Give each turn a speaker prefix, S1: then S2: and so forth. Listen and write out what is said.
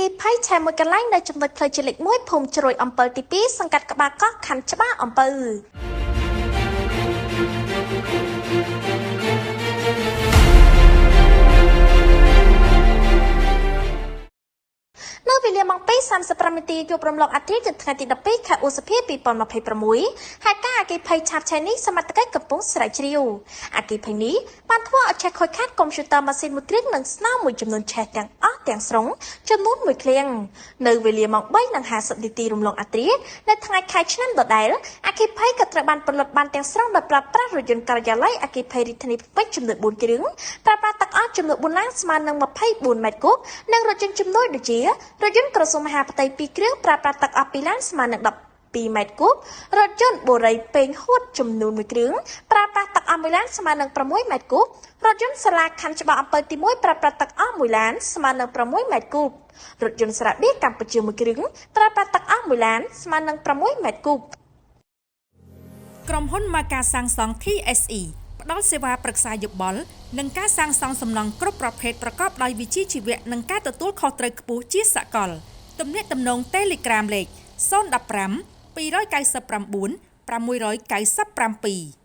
S1: គិភ័យឆេះមួយកន្លែងនៅចំណុចផ្លូវជាតិលេខ1ភូមិជ្រោយអំពៅទី2សង្កាត់ក្បាលកោះខណ្ឌច្បារអំពៅនៅវេលាម៉ោង2:35នាទីយប់រំលងអាទិត្យថ្ងៃទី12ខែឧសភា2026ហេតុការណ៍អគ្គិភ័យឆាបឆេះនេះសមត្ថកិច្ចកំពុងស្រាវជ្រាវអគ្គិភ័យនេះបានធ្វើឲ្យឆេះខូចខាតកុំព្យូទ័រម៉ាស៊ីនមួយគ្រឿងនិងស្នោមួយចំនួនឆេះទាំងអស់ទាំងស្រុងចំនួនមួយឃ្លាំងនៅវេលាម៉ោង3:50នាទីរំលងអាទិត្យនៅថ្ងៃខែឆ្នាំដដែលអគ្គិភ័យក៏ត្រូវបានផលិតបានទាំងស្រុងដោយប្រើប្រាស់រថយន្តការិយាល័យអគ្គិភ័យរាជធានីភ្នំពេញចំនួន4គ្រឿងប្រើប្រាស់ទឹកអស់ចំនួន4ឡានស្មើនឹង24ម៉ែត្រគូបនិងរថយន្តជំនួយដូចជារថយន្តក្រសួងមហាផ្ទៃ2គ្រឿងប្រើប្រាស់ទឹកអស់2ឡានស្មើនឹង12ម៉ែត្រគូបរថយន្តបុរីពេញហួតចំនួន1គ្រឿងប្រើប្រាស់ទឹកអស់1ឡានស្មើនឹង6ម៉ែត្រគូបរថយន្តសាលាខណ្ឌច្បារអំពៅទី1ប្រើប្រាស់ទឹកអស់1ឡានស្មើនឹង6ម៉ែត្រគូបរថយន្តស្រាបៀរកម្ពុជាមួយគ្រឿងប្រើប្រាស់ទឹកអស់1ឡានស្មើនឹង6ម៉ែត្រគូប
S2: ក្រុមហ៊ុនម៉ាកាសាងសង់ TSE ផ្ដល់សេវាប្រឹក្សាយោបល់និងការសាងសង់សំណង់គ្រប់ប្រភេទប្រកបដោយវិជ្ជាជីវៈនិងការទទួលខុសត្រូវខ្ពស់ជាសកលទំនាក់ទំនង Telegram លេខ015 299 697។